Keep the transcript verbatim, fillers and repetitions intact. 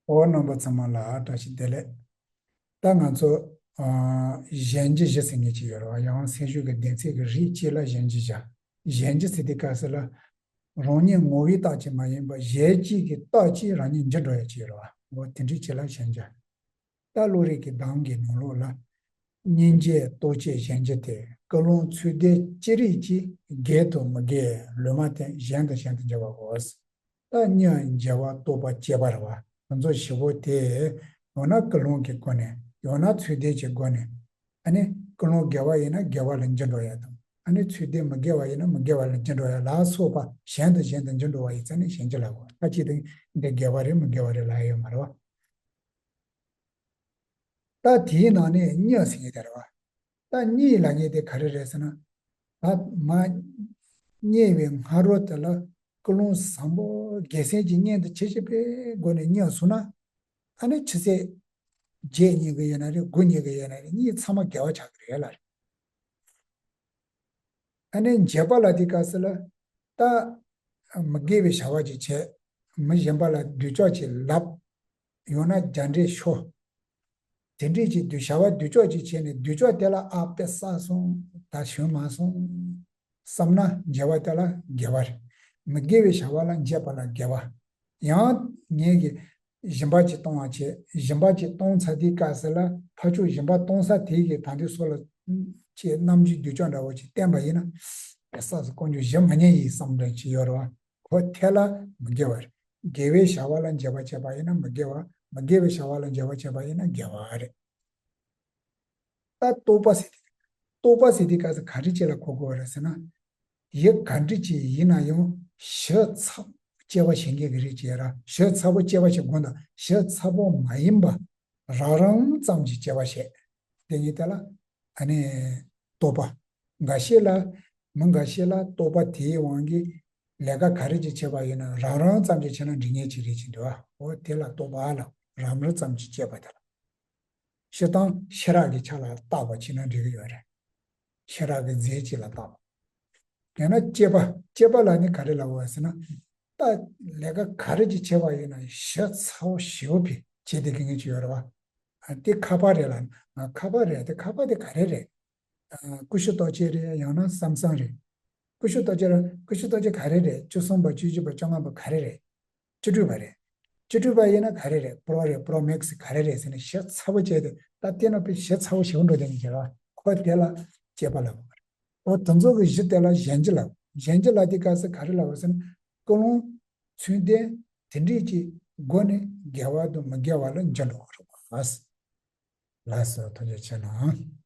ཨོ། རྣམ་པ་ཚང་མ་ལ་བཀྲ་ཤིས་བདེ་ལེགས། ད་ང་ཚོ་ཨ་གཞན་བརྗོད་བཞི་ཟེར་མཁན་ཅིག་ཡོད་རེད་བ། ཡང་སེམས་ཤུགས་ཀྱི་ལྡེ་ཚད་ཀྱི་རིགས་གཅིག་ལ་གཞན་བརྗོད་བཞི། གཞན་བརྗོད་ཟེར་དུས་སྐབས་སུ་ལ། རང་ཉིད་ངོ་བོའི་རྟགས་ཅིག་མ་ཡིན་པར་གཞན་གཅིག་གི་རྟགས་ཀྱིས་རང་ཉིད་འགྱུར་འགྲོ་ཡ་ཅིག་ཡོད་རེད་བ། འོ་དེ་འདྲའི་ཅིག་ལ་གཞན་བརྗོད། ད་བློ་རིག་གི་གདངས་ཀྱི་ནང་ལོགས་ལ། སྙིང་རྗེ་རྟོག་བཅས་གཞན་བརྗོད་དེ། ཀུན་སློང་ཚུལ་ལྡན་ཅི་རིགས་ཀྱིས། དགེ་དང་མི་དགེ་ལུས་མ་བསྟེན། གཞན་དང་གཞན་དུ་འགྱུར་བའོ། ད་གཉིས་འགལ་བ་རྟོག་པ་དཔྱད་པ་རེད་བ། ང་ཚོ་བཞི་པོ་དེ། ཡང་ན་ཀུན་སློང་གི་སྒོ་ནས། ཡང་ན་ཚུལ་ལྡན་གྱི་སྒོ་ནས། ཨ་ནི་ཀུན་སློང་དགེ་བ་ཡིན་ན་དགེ་བ་ལ་འགྱུར་འགྲོ་ཡ་དང་། ཨ་ནི་ཚུལ་ལྡན་མི་དགེ་བ་ཡིན་ན་མི་དགེ་བ་ལ་འགྱུར་འགྲོ་ཡ་ལ་སོགས་པ་གཞན་དང་གཞན་དུ་འགྱུར་འགྲོ་བ་ཡིན་ཙང་ནི་གཞན་བརྗོད་ལབ་དགོས། ད་ཅི་སྟེ་འདི་དགེ་བ་རེད་མི་དགེ་བ་རེད་ལབ་ཡ་ཡོད་མ་རེད་བ། ད་དེའི་ནང་ནས་གཉིས་ཟེར་གྱི་དེ་རེད་བ། ད་གཉིས་ལབ་མཁན་དེ་ག་རེ་རེད་ཟེར་ན། ད་མ་རྙེད་པའི་སྔ་རོལ་དེ་ལ་ཀུན་སློང་བཟང་པོ་དགེ་མཚན་གྱི་གཉེན་དུ་བྱེད་བྱེད་པའི་སྒོ་ནས་གཉིས་སོང་ན། ཨ་ནི་ཕྱི་ཚེས་བརྒྱད་རྙེད་ཀྱི་ཡོད་ན་རེད། དགུ་རྙེད་ཀྱི་ཡོད་ན་རེད། གཉིས་ཚང་མ་དགེ་བ་ཆགས་ཀྱི་རེད་ལ། ཨ་ནི་འགལ་བ་ལབ་དུས་སྐབས་སུ་ལ། ད་མི་དགེ་བའི་བྱ་བ་ཅིག་བྱས། མི་གཞན་པ་ལ་སྡུག་ཅག་ཅིག་ལབ། ཡང་ན་རྒྱ་འདྲེ་ཤོར། དེ་འདྲས་ཀྱི་སྡུག་བྱ་བ་སྡུག་ཅག་ཅིག་བྱས་ནས་སྡུག་ཅག་དེ་ལ་ཨ་དཔེ་བསགས་སོང་། ད་གཞན་མ་སོང་བསམ་ན་འགལ་བ་དེ་ལ་དགེ་བ་རེད། མི་དགེ་བའི་བྱ་བ་ལ་འགྱོད་པ་ལ་དགེ་བ། ཡང་ངེད་ཀྱིས་སྦྱིན་པ་ཅིག་གཏོང་བ་བྱས། སྦྱིན་པ་ཅིག་གཏོང་ཚར་དུས་སྐབས་སུ་ལ་ཕར་ཕྱོགས་སྦྱིན་པ་གཏོང་ས་དེ་གིས་ད་དུང་སོ་ལ་ཅིག་རྣམ་འགྱུར་སྡུག་ཅག་འདྲ་བོ་ཅིག་བསྟན་པ་ཡིན་ན། དཔེ་བསགས་སོང་། དཀོན་མཆོག་གཞན་མ་རྙེད་ཡིན་བསམ་འདྲ་ཅིག་ཡོད་རེད་བ། ཁོ་དེ་ལ་མི་དགེ་བ་རེད། དགེ་བའི་བྱ་བ་ལ་འགྱོད་པ་བྱས་པ་ཡིན་ན་མི་དགེ་བ། མི་དགེ་བའི་བྱ་བ་ལ་འགྱོད་པ་བྱས་པ་ཡིན་ན་དགེ་བ་རེད། ད་རྟོག་པ་ཟེར་དེ། རྟོག་པ་ཟེར་དེ་ག་ས་ག་རེ་ཅིག་ལ་གོ་དགོས་པ་རེད་ཟེར་ན། ཡུལ་ག་འདྲ་ཅིག་ཡིན་ན་ཡང་ཞིབ་ཚགས་པོ་དཔྱད་པ་བྱེད་མཁན་གྱི་རིགས་ཅིག་ཡོད་ར། ཞིབ་ཚགས་པོ་དཔྱད་པ་བྱེད་དགོས་འདུག་ཞིབ་ཚགས་པོ་མ་ཡིན་པ། རང་རང་ཙམ་གྱིས་དཔྱད་པ་བྱེད། དེ་ཉིད་དེ་ལ་ཨ་ནི་རྟོག་པ། འགའ་ཤས་ལ། མི་འགའ་ཤས་ལ་རྟོག་པ་དེའི་དབང་གིས་ལས་ཀ་ག་རེ་ཅིག་བྱས་པ་ཡིན་ན་རང་རང་ཙམ་གྱིས་བྱས་ན་འགྲིག་མཁན་ཅིག་རེད་ཅེས་འདུག་ཨ། འོ་དེ་ལ་རྟོག་པ་ལ། རང་རང་ཙམ་གྱིས་དཔྱད་པ་དེ་ལ། སྤྱིར་བཏང་ཤེས་རབ་ཀྱི་ཆ་ལ་བརྟག་པ་བྱས་ན་འགྲིག་གི་ཡོད་རེད། ཤེས་རབ་ཀྱི་རྫས་གཅིག་ལ་བརྟག་པ། ཡང་ན་དཔྱད་པ། དཔྱད་པ་ལ་ནི་ག་རེ་ལབ་དགོས་ཟེར་ན། ད་ལས་ཀ་ག་རེ་ཅིག་བྱས་པ་ཡིན་ན་ཞིབ་ཚགས་པོ་ཞིབ་པོ་བྱས་ཏེ་དགེ་མཁན་ཅིག་ཡོད་རེད་བ། ཨ། དེ་ཁ་པར་རེད་ལ། ང་ཁ་པར་རེད། དེ་ཁ་པར་དེ་ག་རེ་རེད། ཨ། ཀུ་ཤུ་རྡོག་གཅིག་རེད། ཡང་ན་སམ་སང་རེད། ཀུ་ཤུ་རྡོག་གཅིག་རེད། ཀུ་ཤུ་རྡོག་གཅིག་ག་རེ་རེད། བཅུ་གསུམ་པ། བཅུ་བཞི་པ། བཅོ་ལྔ་པ་ག་རེ་རེད། བཅུ་དྲུག་པ་རེད། བཅུ་དྲུག་པ་ཡིན་ན་ག་རེ་རེད། པོ་རོ་རེད། པོ་རོ་མེག་སི་ག་རེ་རེད་ཟེར་ནས་ཞིབ་ཚགས་པོ་བྱས་ཏེ། ད་དེ་ནང་པའི་ཞིབ་ཚགས་པོ་ཞིབ་འགྲོ་དེ་ནས་བྱས་པ། ཁོ་དེ་ལ་དཔྱད་པ་ལབ་དགོས་རེད། འོ་དེ་ཚོ་གི་གཞི་དེ་ལ་གཞན་བརྗོད་ལབ། གཞན་བརྗོད་ལབ་དུས་སྐབས་སུ་ག་རེ་ལབ་དགོས་ཟེར་ན། ཀུན་སློང་ཚུལ་ལྡན་དེ་འདྲས་ཀྱི་སྒོ་ནས་དགེ་བ་དང་མི་དགེ་བ་ལ་འགྱུར་འགྲོ་བ་རེད་པ། ལགས་སོ། ཐུགས་རྗེ་ཆེ་གནང་།